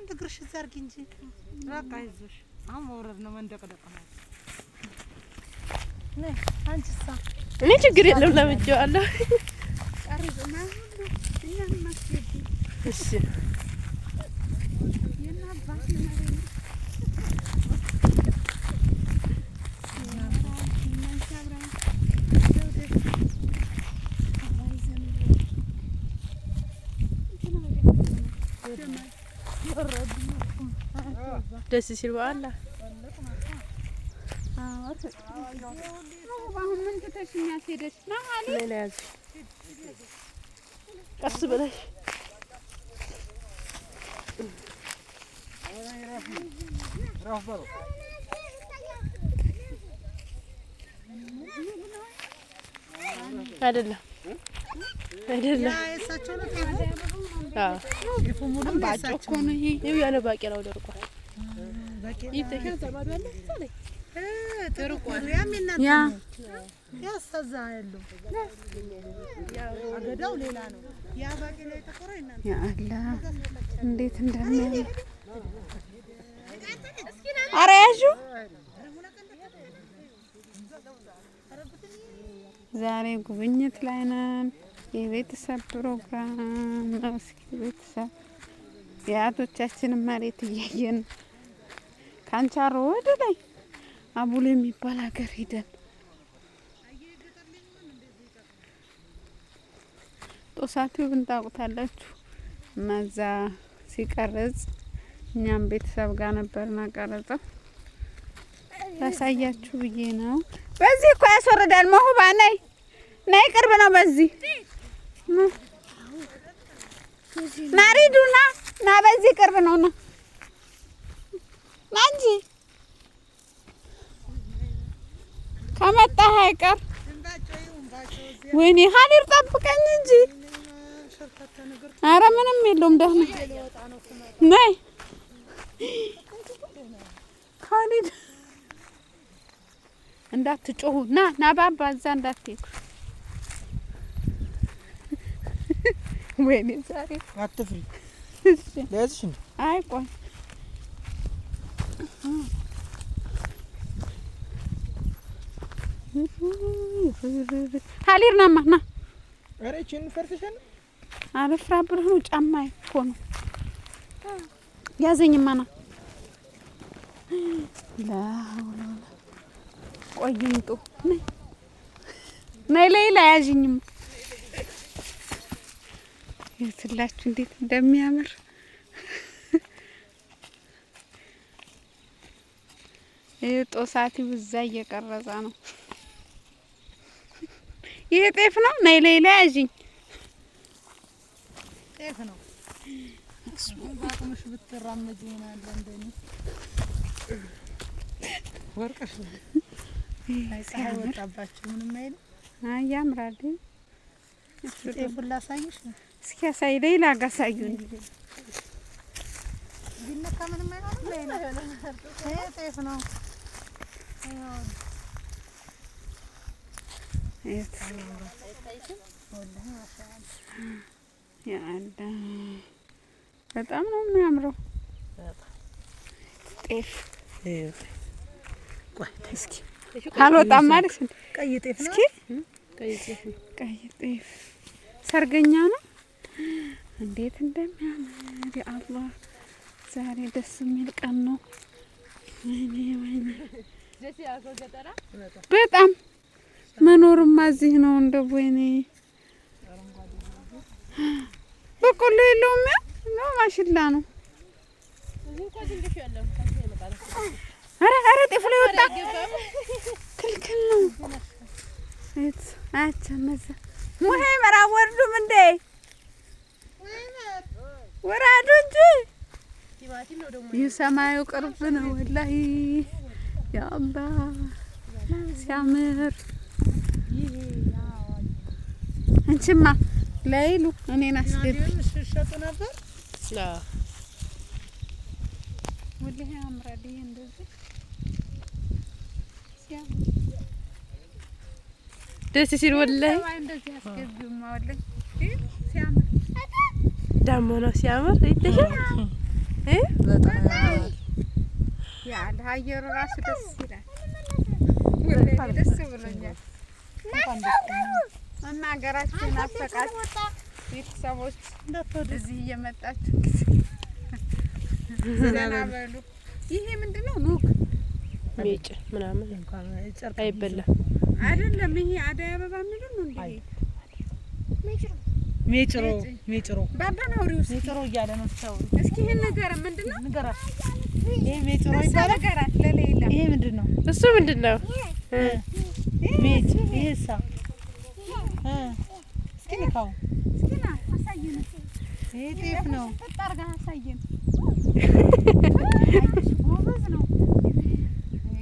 አንድ እግርሽ እዛ አድርጊ እንጂ። በቃ አይዞሽ። አሁን መውረድ ነው፣ መንደቅደቅ ነው። ነይ አንቺሳ። እኔ ችግር የለም ለምጄዋለሁ። እሺ። ደስ ሲል በኋላ አሁን ምን ትተሽኛል ሄደሽ? ና አሊ። ላይ ያዝ፣ ቀስ ብለሽ። አይደለም አይደለም። ያ የእሳቸው ነው ጤፉ። አዎ። ጤፉ ሙሉ ባጮ የእሳቸው እኮ ነው ይሄ። ይኸው ያለ ባቄላው ደርቋል። ባቄላ። ይተሻል ዘማዱ አለ እዛ ላይ። ጥርቋል። ያም የእናንተ ያ ነው። ያስ እዛ ያለው አገዳው ሌላ ነው። ያ ባቄላ የጠቆረው የእናንተ። ያ አላህ እንዴት እንደሚያምር! ኧረ ያዡ። ዛሬ ጉብኝት ላይ ነን። የቤተሰብ ፕሮግራም ነው። እስኪ ቤተሰብ የአያቶቻችንን መሬት እያየን ካንቻሮ ወደ ላይ አቡል የሚባል ሀገር ሂደን ጦሳቲው ታውቁታላችሁ። እና እዛ ሲቀረጽ እኛም ቤተሰብ ጋር ነበርና ቀረጸው ላሳያችሁ ብዬ ነው። በዚህ እኮ ያስወርዳል። መሁባ ነይ ነይ፣ ቅርብ ነው። በዚህ ና ሪዱ ና ና፣ በዚህ ቅርብ ነው። ና ና እንጂ ከመጣህ አይቀር። ወይኔ ሀሊር ጠብቀኝ እንጂ። አረ ምንም የለውም፣ ደህና ነይ ካሊድ። እንዳትጮሁ፣ ና ና ባባ እዛ እንዳትሄዱ። ወይኔ ዛሬ አትፍሪ። እሺ። ለያዝሽ እንዴ? አይ ቆይ፣ ሀሊር ናማ ና። ኧረ ይቺን ፈርተሻል። አልፍራ ብለህ ነው? ጫማ እኮ ነው። ያዘኝማ ና። ላውላ ቆይ ይምጡ። ነይ ነይ ሌላ ያዥኝማ። የትላችሁ እንዴት እንደሚያምር! ይህ ጦሳቲ ብዛ እየቀረጸ ነው። ይህ ጤፍ ነው። ነይ ሌላ ያዥኝ። ጤፍ ነው። በአቅምሽ ብትራመጂ ይሆናል እንደኔ ወርቅሽ ላይ ፀሐይ ወጣባቸው ምንም አይልም። አይ ያምራል። ጤፉን ላሳይሽ ነው። እስኪ ያሳይ፣ ሌላ ጋ አሳዩኝ። ቢነካ ምንም አይሆንም። ሌላ ይሄ ጤፍ ነው። እዩት። ያአላ በጣም ነው የሚያምረው ጤፍ። እስኪ አልወጣም ማለት ነው። ቀይ ጤፍ ነው። እስኪ ቀይ ጤፍ ሰርገኛ ነው። እንዴት እንደሚያምር የአላህ! ዛሬ ደስ የሚል ቀን ነው። ወይኔ ወይኔ፣ በጣም መኖርማ እዚህ ነው። እንደው ወይኔ በቆሎ የለውም፣ ያ ነው ማሽላ ነው። አረ አረ ጤፍ ላይ ወጣ፣ ክልክል ነው። የት አያቸው እነዛ ሙሄመር አወርዱም እንዴ? ወራዱ እንጂ። ይህ ሰማዩ ቅርብ ነው። ወላሂ ያ አላህ ሲያምር! አንቺማ ለይሉ እኔን አስገቢ። ሲሸጡ ነበር። ወላሂ ያምራል። ይሄ እንደዚህ ሲያምር! ደስ ሲል ወላሂ። ሰማዩ እንደዚህ አስገቢውማ ወላሂ ሲያምር። ዳመናው ሲያምር ይተሻል እ ማሻአላህ አየሩ ራሱ ደስ ይላል። ወላሂ ደስ ብሎኛል። እና ሀገራችን ናፈቃት ቤተሰቦች እዚህ እየመጣችሁ ዘና በሉ። ይሄ ምንድን ነው? ኑግ ሜጭ ምናምን አይበላም አይደለም። ይሄ አደይ አበባ የሚሉት ነው እንዴ? ሜጭሮ ሜጭሮ ባባን አውሪው እስኪ። ሜጭሮ እያለ ነው ሰው። እስኪ ይሄን ነገር ምንድን ነው? ንገራት። ይሄ ሜጭሮ ይባላል። ንገራት ለሌላ። ይሄ ምንድን ነው? እሱ ምንድን ነው? ሜጭ ይሄሳ እስኪ ንካው። እስኪ ና አሳየን። ይሄ ጤፍ ነው። ፍጥ አድርገህ አሳየን። አየሽ ጎበዝ ነው።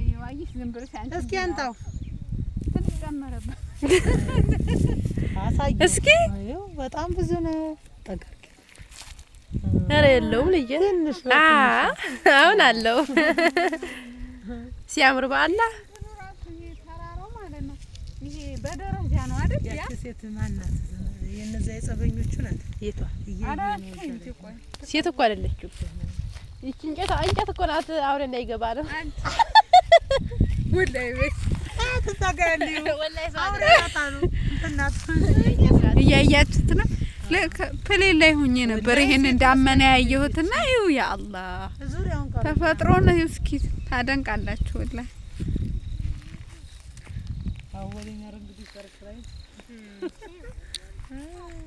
ይኸው አየሽ ዝም ብለሽ አንቺ እስኪ አንጣው ትንሽ ጨመረበት። አሳየው። እስኪ ይኸው በጣም ብዙ ነው። ጠጋር ኧረ የለውም ልጄ። ትንሽ አሁን አለው ሲያምር በአላህ እንትኑ ራሱ ይሄ ተራራው ማለት ነው። ይሄ በደረጃ ነው አይደል? ያ ያቺ ሴት ማናት? የእነዚያ የጸበኞቹ ናት። የቷ ኧረ ተይ እንጂ ቆይ ሴት እኮ አይደለችም። ይቺ እንጨት እንጨት እኮ ናት። አውሬ እንዳይገባ ነው። አንቺ ወላሂ በይ እያያችሁት ነው። Plane ላይ ሆኜ ነበር ይሄን እንዳመና ያየሁትና ይኸው ያ አላህ ተፈጥሮ ነው። እስኪ ታደንቃላችሁ ወላሂ።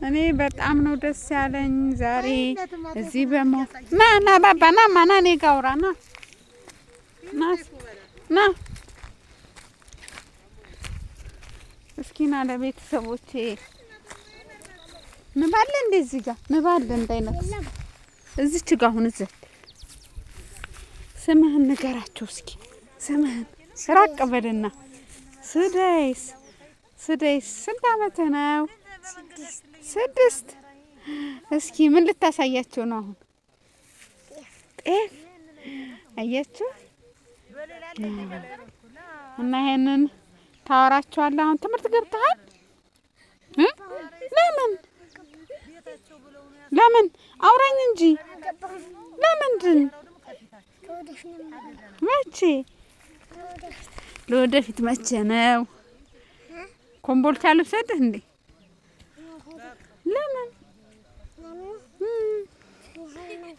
እኔ በጣም ነው ደስ ያለኝ ዛሬ እዚህ በሞ ና ና ባባ ና ማ ና እኔ ጋ አውራ ና ና ና እስኪ ና ለቤተሰቦቼ ንብ አለ እንደ እዚህ ጋር ንብ አለ እንዳይነክስ እዚች ጋ አሁን እዚህ ስምህን ንገራቸው እስኪ ስምህን ራቅ በልና ስደይስ ስደይስ ስንት አመትህ ነው? 6 እስኪ ምን ልታሳያቸው ነው አሁን? ጤፍ አያችሁ እና ይሄንን ታወራቸዋለህ። አሁን ትምህርት ገብተሃል? ለምን ለምን አውራኝ እንጂ ለምንድን መቼ ለወደፊት መቼ ነው? ኮምቦልቻ ልውሰድህ እንዴ? ለምን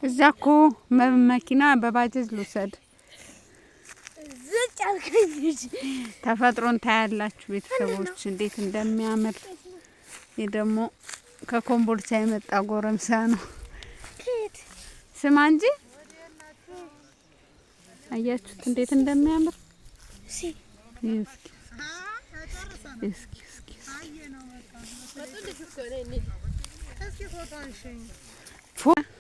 እዛ እኮ መኪና በባጃጅ ልውሰድ። ተፈጥሮን ታያላችሁ ቤተሰቦች እንዴት እንደሚያምር። ይህ ደግሞ ከኮምቦልቻ የመጣ ጎረምሳ ነው። ስማ እንጂ አያችሁት እንዴት እንደሚያምር። እስኪ እስኪ እስኪ እስኪ